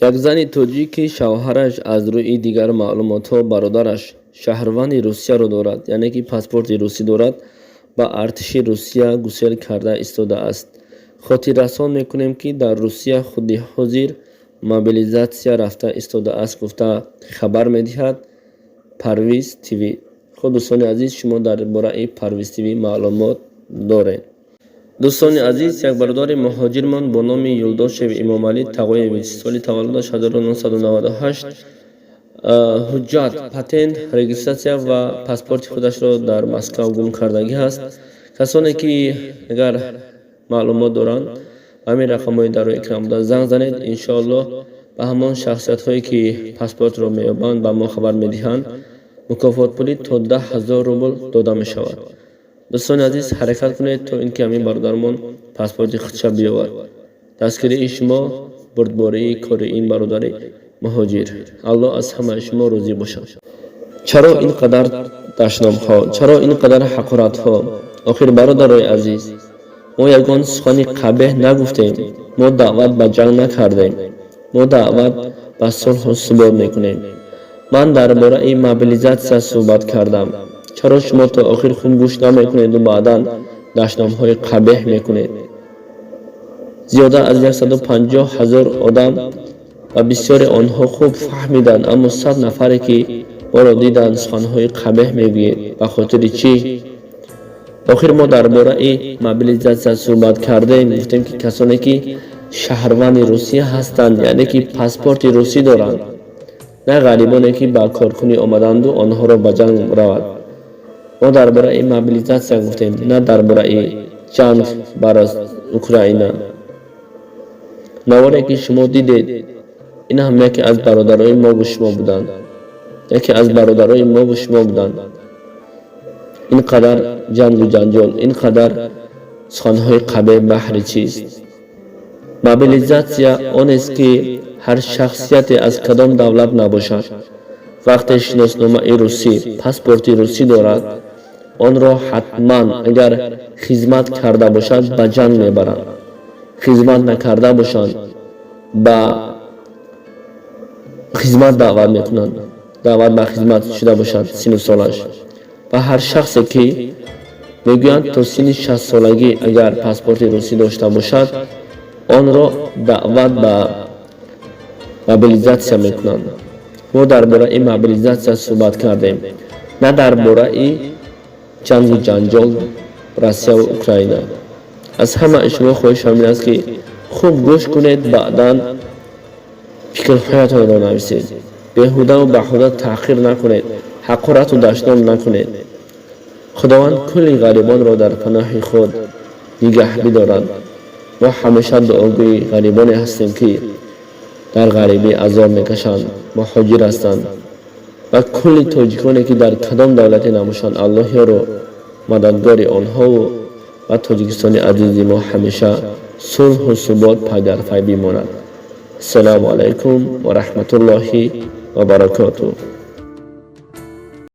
Як зани тоҷик, ки шавҳараш аз рӯи дигар маълумотҳо бародараш шаҳрванди Русияро дорад, яъне ки паспорти русӣ дорад, ба артиши Русия гусел карда истодааст. Хотиррасон мекунем, ки дар Русия худи ҳозир мобилизатсия рафта истодааст, гуфта хабар медиҳад Парвиз ТВ. Хуб, дӯстони азиз, шумо дар бораи Парвиз ТВ маълумот доред. Дӯстони азиз, як бародари муҳоҷирмон бо номи Юлдошев Имомалӣ Тағоевич, соли таваллудаш 1998, ҳуҷҷат, патент, регистратсия ва паспорти худашро дар Москав гум кардагӣ ҳаст. Касоне ки агар маълумот доранд, ба ҳамин рақамҳои дар рӯи экран буда занг занед. Иншоаллоҳ, ба ҳамон шахсиятҳое, ки паспортро меёбанд, ба мо хабар медиҳанд, мукофотпулӣ то 10 000 рубл дода мешавад. Дӯстони азиз, ҳаракат кунед, то ин ки ҳамин бародармон паспорти худша биёвад. Дастгирии шумо бурдбории кори ин бародари муҳоҷир. Аллоҳ аз ҳамаи шумо розӣ бошад. Чаро ин қадар дашномҳо, чаро ин қадар ҳақоратҳо? Охир, бародарои азиз, мо ягон сухани қабеҳ нагуфтем, мо даъват ба ҷанг накардем, мо даъват ба сулҳу субот мекунем. Ман дар бораи мобилизатсия суҳбат кардам. Чаро шумо то охир хуб гӯш намекунеду баъдан дашномҳои қабеҳ мекунед? Зиёда аз 150 000 одам ва бисёре онҳо хуб фаҳмиданд, аммо 100 нафаре, ки моро диданд, суханҳои қабеҳ мегӯед. Ба хотири чӣ? Охир мо дар бораи мобилизатсия суҳбат кардем, гуфтем, ки касоне, ки шаҳрванди Русия ҳастанд, яъне ки паспорти русӣ доранд, на ғарибоне, ки ба коркунӣ омаданду онҳоро ба ҷанг равад. Мо дар бораи мобилизатсия гуфтем, на дар бораи ҷанг бар Украина. Наворе, ки шумо дидед, ин ҳам яке аз бародарои мову шумо буданд, яке аз бародарои мову шумо буданд. Ин қадар ҷангу ҷанҷол, ин қадар суханҳои қабеҳ баҳри чист? Мобилизатсия онест, ки ҳар шахсияте аз кадом давлат набошад, вақте шиносномаи русӣ, паспорти русӣ дорад, онро ҳатман, агар хизмат карда бошад, ба ҷанг мебаранд, хизмат накарда бошанд, ба хизмат даъват мекунанд, даъват ба хизмат шуда бошад сину солаш. Ва ҳар шахсе, ки мегӯянд, то синни 60-солагӣ агар паспорти русӣ дошта бошад, онро даъват ба мобилизатсия мекунанд. Мо дар бораи мобилизатсия суҳбат кардем, на дар бораи ҷангу ҷанҷол Россияву Украина. Аз ҳамаи шумо хоҳишам ин аст, ки хуб гӯш кунед, баъдан фикрҳоятонро нависед. Беҳудаву баҳуда таъхир накунед, ҳақорату дашном накунед. Худованд кулли ғарибонро дар паноҳи худ нигаҳ бидорад. Мо ҳамеша дуогӯи ғарибоне ҳастем, ки дар ғарибӣ азоб мекашанд, муҳоҷир ҳастанд, ва кулли тоҷиконе, ки дар кадом давлате набошанд, Аллоҳ ёру мададгори онҳову ва Тоҷикистони азизи мо ҳамеша сулҳу субот пайдарпай бимонад. Ассалому алайкум ва раҳматуллоҳи ва баракотуҳ.